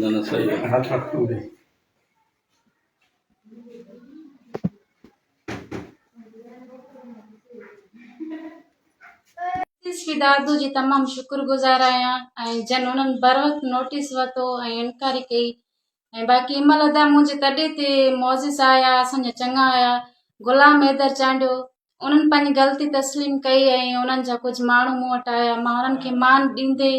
نه نه صحيح آ. هٿ رک تون به. ايس پي دادو جي تمام شڪر گذار آهيان ۽ جن انهن بروقت نوٽيس ورتو ۽ انڪوائري ڪئي ۽ باقي امل ادا منهنجي تڏي تي معزز آيا اسان جا چڱا آيا غلام حيدر چانڊيو انهن پنهنجي غلطي تسليم ڪئي ۽ انهن جا ڪجهه ماڻهو مون وٽ آيا مان انهن کي مان ڏيندي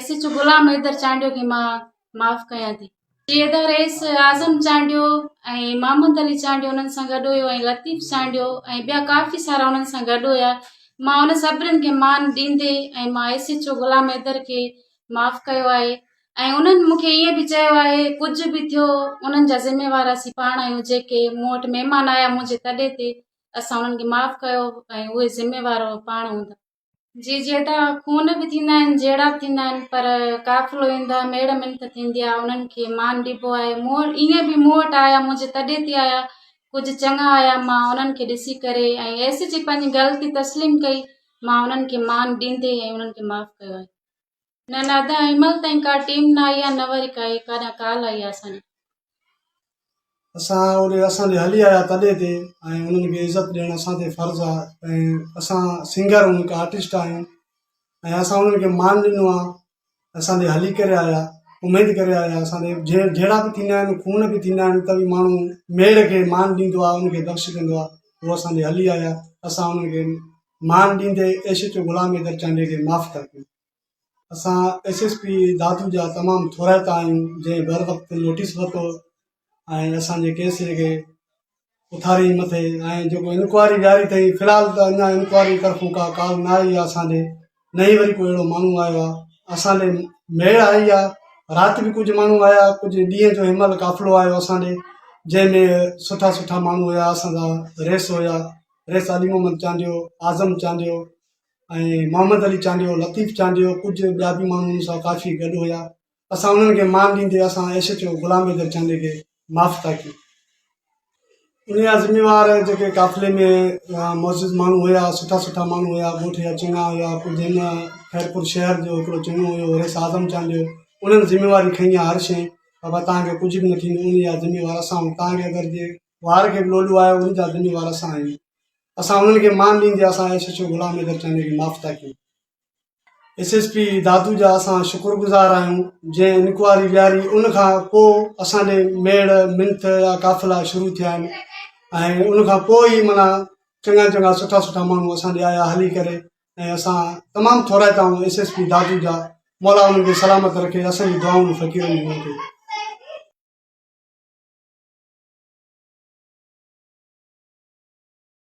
S H O Ghulam Haider Chandio کي مان معاف ڪيان ٿي. جي ادا رئيس اعظم چانڊيو ۽ محمد علي چانڊيو انهن سان گڏ هيو ۽ لطيف چانڊيو ۽ ٻيا ڪافي سارا انهن سان گڏ هيا مان ان سڀني کي مان ڏيندي ۽ مان S H O Ghulam Haider کي معاف ڪيو آهي ۽ انهن مون کي ائين به چيو آهي ڪجهه به ٿيو انهن جا ذميوار اسين پاڻ آهيون جيڪي مون وٽ مهمان آيا منهنجي تڏي تي اسان انهن کي معاف ڪيو ۽ اهي ذميوار پاڻ هوندا. جي جي ادا خون به ٿيندا آهن جهيڙا به ٿيندا آهن پر قافلو ايندو آهي ميڙ منٿ ٿيندي آهي انهن کي مان ڏبو آهي مون ائين به مون وٽ آيا منهنجي تڏي تي آيا ڪجهه چڱا آيا مان انهن کي ڏسي ڪري ۽ ايس جي پنهنجي غلطي تسليم ڪئي مان انهن کي مان ڏيندي ۽ انهن کي معاف ڪيو آهي نه نه ادا هن مهل تائين ڪا ٽيم نه آئي آهي نه وري ڪائي ڪاڏانهن ڪال آئي آهي اسان ڏي. اسان اوڏي اسان ڏي هلي آيا تڏي تي ۽ انهن کي عزت ڏيڻ اسان تي فرض آ ۽ اسان سنگر آهيون هڪ آرٽسٽ آهيون ۽ اسان انهن کي مان ڏنو آ اسان ڏي هلي ڪري آيا اميد ڪري آيا اسان ڏي جهيڙا به ٿيندا آهن خون به ٿيندا آهن ته به ماڻهو ميڙ کي مان ڏيندو آ ان کي بخش ڪندو آ هو اسان ڏي هلي آيا اسان انهن کي مان ڏيندي S H O Ghulam Haider Chandio کي معاف ٿا ڪيون. اسان ايس ايس پي دادو جا تمام ٿورائتا آهيون جنهن بر وقت نوٽيس ورتو ۽ اسان جي ڪيس کي اٿاري مٿي ۽ جيڪو انڪوائري ويهاري اٿئي في الحال ته اڃا انڪوائري طرفون ڪا ڪال نه آئي آهي اسان ڏي نه ئي وري ڪو اهڙو ماڻهو آيو آهي اسان ڏي ميڙ آئي آهي رات به ڪجهه ماڻهو آيا ڪجهه ڏينهن جو هن مهل قافلو آيو اسان ڏي جنهن ۾ سٺا سٺا ماڻهو هيا اسان جا ريس هيا ريس علي محمد چانڊيو اعظم چانڊيو ۽ محمد علي چانڊيو، لطيف چانڊيو ڪجهه ٻيا به ماڻهو مون سان ڪافي گڏ هيا. اسان انهن کي مان ڏيندي اسان S H O Ghulam Haider Chandio کي معاف ٿا ڪيون. ان جا ذميوار جيڪي قافلي ۾ معزز ماڻهو هيا، سٺا سٺا ماڻهو هيا، ڳوٺ جا چڱا هيا، ڪجهه هن خيرپور شهر جو هڪڙو چڱو هيو رئيس اعظم چانڊيو، انهن ذميواري کنئي آهي هر شيء، بابا توهان کي ڪجهه به نه ٿيندو ان جا ذميوار اسان آهيون، توهان کي اگر جي وار کي به لوڏو آيو ان جا ذميوار اسان آهيون. اسان انهن کي مان ڏيندي اسان S H O Ghulam Haider Chandio کي معاف ٿا ڪيون. ايس ايس پي دادو جا اسان شڪر گذار آهيون جنهن انڪوائري ويهاري ان کان پوء اسان ڏي ميڙ منٿ يا قافلا شروع ٿيا آهن ۽ ان کان پوء ئي معنيٰ چڱا چڱا سٺا سٺا ماڻهو اسان ڏي آيا هلي ڪري ۽ اسان تمام ٿورائتا آهيون ايس ايس پي دادو جا مولا انهن کي سلامت رکي اسان جي دعائون فقيرن جون انهن کي.